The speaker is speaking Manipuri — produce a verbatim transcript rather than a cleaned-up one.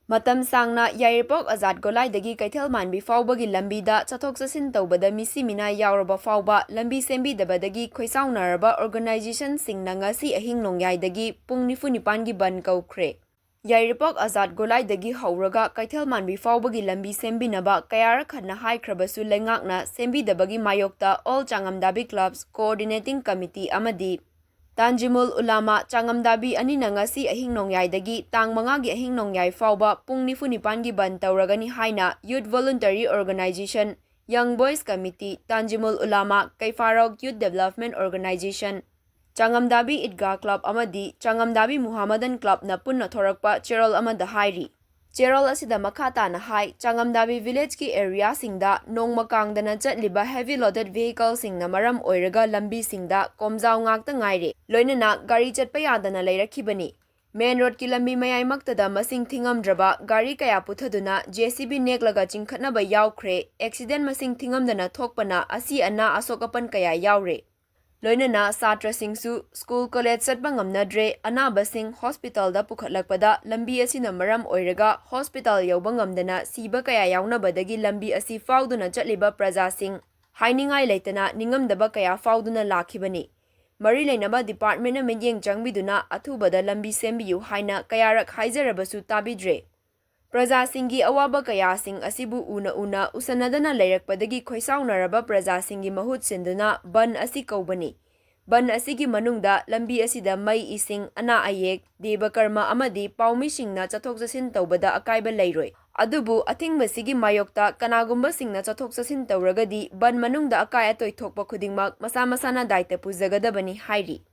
ꯃꯇꯝ ꯁꯥꯡꯅ ꯌꯥꯏꯔꯤꯄꯣꯛ ꯑꯖꯥꯗ ꯒꯣꯂꯥꯏꯗꯒꯤ ꯀꯩꯊꯦꯜ ꯃꯥꯟꯕꯤ ꯐꯥꯎꯕꯒꯤ ꯂꯝꯕꯤꯗ ꯆꯠꯊꯣꯛ ꯆꯠꯁꯤꯟ ꯇꯧꯕꯗ ꯃꯤꯁꯤ ꯃꯤꯅꯥ ꯌꯥꯎꯔꯕ ꯐꯥꯎꯕ ꯂꯝꯕꯤ ꯁꯦꯝꯕꯤꯗꯕꯗꯒꯤ ꯈꯣꯏꯁꯥꯎꯅꯔꯕ organization ꯁꯤꯡꯅ ꯉꯁꯤ ꯑꯍꯤꯡ ꯅꯣꯡꯌꯥꯏꯗꯒꯤ ꯄꯨꯡ ꯅꯤꯐꯨ ꯅꯤꯄꯥꯟꯒꯤ ꯕꯟ ꯀꯧꯈ꯭ꯔꯦ꯫ ꯌꯥꯏꯔꯤꯄꯣꯛ ꯑꯖꯥꯗ ꯒꯣꯂꯥꯏꯗꯒꯤ ꯍꯧꯔꯒ ꯀꯩꯊꯦꯜ ꯃꯥꯟꯕꯤ ꯐꯥꯎꯕꯒꯤ ꯂꯝꯕꯤ ꯁꯦꯝꯕꯤꯅꯕ ꯀꯌꯥꯔꯛ ꯍꯟꯅ ꯍꯥꯏꯈ꯭ꯔꯕꯁꯨ ꯂꯩꯉꯥꯛꯅ ꯁꯦꯝꯕꯤꯗꯕꯒꯤ ꯃꯥꯌꯣꯛꯇ All Changamdabi Clubs Coordinating Committee ꯑꯃꯗꯤ ꯇꯥꯟꯖꯤꯃꯨꯜ ꯎꯂꯥꯃꯥ ꯆꯥꯉꯝꯗꯥꯕꯤ ꯑꯅꯤꯅ ꯉꯁꯤ ꯑꯍꯤꯡ ꯅꯣꯡꯌꯥꯏꯗꯒꯤ ꯇꯥꯡ ꯃꯉꯥꯒꯤ ꯑꯍꯤꯡ ꯅꯣꯡꯌꯥꯏ ꯐꯥꯎꯕ ꯄꯨꯡ ꯅꯤꯐꯨ ꯅꯤꯄꯥꯟꯒꯤ ꯕꯟ ꯇꯧꯔꯒꯅꯤ ꯍꯥꯏꯅ Youth Voluntary Organization, Young Boys Committee, Tanzimul Ulama, Keipharok Youth Development Organization, Changamdabi Idgah club ꯑꯃꯗꯤ ꯆꯥꯉꯝꯗꯥꯕꯤ ꯃꯨꯍꯥꯃꯗꯟ ꯀ꯭ꯂꯕꯅ ꯄꯨꯟꯅ ꯊꯣꯔꯛꯄ ꯆꯦꯔꯣꯜ ꯑꯃꯗ ꯍꯥꯏꯔꯤ꯫ ꯆꯦꯔꯣꯜ ꯑꯁꯤꯗ ꯃꯈꯥ ꯇꯥꯅ ꯍꯥꯏ, ꯆꯥꯉꯝꯗꯥꯕꯤ ꯚꯤꯂꯦꯖꯀꯤ ꯑꯦꯔꯤꯌꯥꯁꯤꯡꯗ ꯅꯣꯡꯃ ꯀꯥꯡꯗꯅ ꯆꯠꯂꯤꯕ heavy loaded vehicleꯁꯤꯡꯅ ꯃꯔꯝ ꯑꯣꯏꯔꯒ ꯂꯝꯕꯤꯁꯤꯡꯗ ꯀꯣꯝꯖꯥꯎ ꯉꯥꯛꯇ ꯉꯥꯏꯔꯦ, ꯂꯣꯏꯅꯅ ꯒꯥꯔꯤ ꯆꯠꯄ ꯌꯥꯗꯅ ꯂꯩꯔꯛꯈꯤꯕꯅꯤ꯫ ꯃꯦꯟ ꯔꯣꯗꯀꯤ ꯂꯝꯕꯤ ꯃꯌꯥꯏꯃꯛꯇꯗ ꯃꯁꯤꯡ ꯊꯤꯉꯝꯗ꯭ꯔꯕ ꯒꯥꯔꯤ ꯀꯌꯥ ꯄꯨꯊꯗꯨꯅ JCB ꯅꯦꯛꯂꯒ ꯆꯤꯡꯈꯠꯅꯕ ꯌꯥꯎꯈ꯭ꯔꯦ꯫ ꯑꯦꯛꯁꯤꯗꯦꯟ ꯃꯁꯤꯡ ꯊꯤꯉꯝꯗꯅ ꯊꯣꯛꯄꯅ ꯑꯁꯤ ꯑꯅꯥ ꯑꯁꯣꯛ ꯑꯄꯟ ꯀꯌꯥ ꯌꯥꯎꯔꯦ꯫ ꯂꯣꯏꯅꯅ ꯁꯥꯇ꯭ꯔꯁꯤꯡꯁꯨ ꯁ꯭ꯀꯨꯜ ꯀꯣꯂꯦꯖ ꯆꯠꯄ ꯉꯝꯅꯗ꯭ꯔꯦ꯫ ꯑꯅꯥꯕꯁꯤꯡ ꯍꯣꯁꯄꯤꯇꯥꯜꯗ ꯄꯨꯈꯠꯂꯛꯄꯗ ꯂꯝꯕꯤ ꯑꯁꯤꯅ ꯃꯔꯝ ꯑꯣꯏꯔꯒ ꯍꯣꯁꯄꯤꯇꯥꯜ ꯌꯧꯕ ꯉꯝꯗꯅ ꯁꯤꯕ ꯀꯌꯥ ꯌꯥꯎꯅꯕꯗꯒꯤ ꯂꯝꯕꯤ ꯑꯁꯤ ꯐꯥꯎꯗꯨꯅ ꯆꯠꯂꯤꯕ ꯄ꯭ꯔꯖꯥꯁꯤꯡ ꯍꯥꯏꯅꯤꯡꯉꯥꯏ ꯂꯩꯇꯅ ꯅꯤꯡꯉꯝꯗꯕ ꯀꯌꯥ ꯐꯥꯎꯗꯨꯅ ꯂꯥꯛꯈꯤꯕꯅꯤ꯫ ꯃꯔꯤ ꯂꯩꯅꯕ ꯗꯤꯄꯥꯔꯠꯃꯦꯟꯅ ꯃꯤꯠꯌꯦꯡ ꯆꯪꯕꯤꯗꯨꯅ ꯑꯊꯨꯕꯗ ꯂꯝꯕꯤ ꯁꯦꯝꯕꯤꯌꯨ ꯍꯥꯏꯅ ꯀꯌꯥꯔꯛ ꯍꯥꯏꯖꯔꯕꯁꯨ ꯇꯥꯕꯤꯗ꯭ꯔꯦ꯫ ꯄ꯭ꯔꯖꯥꯁꯤꯡꯒꯤ ꯑꯋꯥꯕ ꯀꯌꯥꯁꯤꯡ ꯑꯁꯤꯕꯨ ꯎꯅ ꯎꯅ ꯎꯁꯟꯅꯗꯅ ꯂꯩꯔꯛꯄꯗꯒꯤ ꯈꯣꯏꯁꯥꯎꯅꯔꯕ ꯄ꯭ꯔꯖꯥꯁꯤꯡꯒꯤ ꯃꯍꯨꯠ ꯁꯤꯟꯗꯨꯅ ꯕꯟ ꯑꯁꯤ ꯀꯧꯕꯅꯤ꯫ ꯕꯟ ꯑꯁꯤꯒꯤ ꯃꯅꯨꯡꯗ ꯂꯝꯕꯤ ꯑꯁꯤꯗ ꯃꯩ, ꯏꯁꯤꯡ, ꯑꯅꯥ ꯑꯌꯦꯛ, ꯗꯦꯕ ꯀꯔꯃ ꯑꯃꯗꯤ ꯄꯥꯎꯃꯤꯁꯤꯡꯅ ꯆꯠꯊꯣꯛ ꯆꯠꯁꯤꯟ ꯇꯧꯕꯗ ꯑꯀꯥꯏꯕ ꯂꯩꯔꯣꯏ꯫ ꯑꯗꯨꯕꯨ ꯑꯊꯤꯡꯕꯁꯤꯒꯤ ꯃꯥꯌꯣꯛꯇ ꯀꯅꯥꯒꯨꯝꯕꯁꯤꯡꯅ ꯆꯠꯊꯣꯛ ꯆꯠꯁꯤꯟ ꯇꯧꯔꯒꯗꯤ ꯕꯟ ꯃꯅꯨꯡꯗ ꯑꯀꯥꯏ ꯑꯇꯣꯏ ꯊꯣꯛꯄ ꯈꯨꯗꯤꯡꯃꯛ ꯃꯁꯥ ꯃꯁꯥꯅ ꯗꯥꯏꯇ ꯄꯨꯖꯒꯗꯕꯅꯤ ꯍꯥꯏꯔꯤ꯫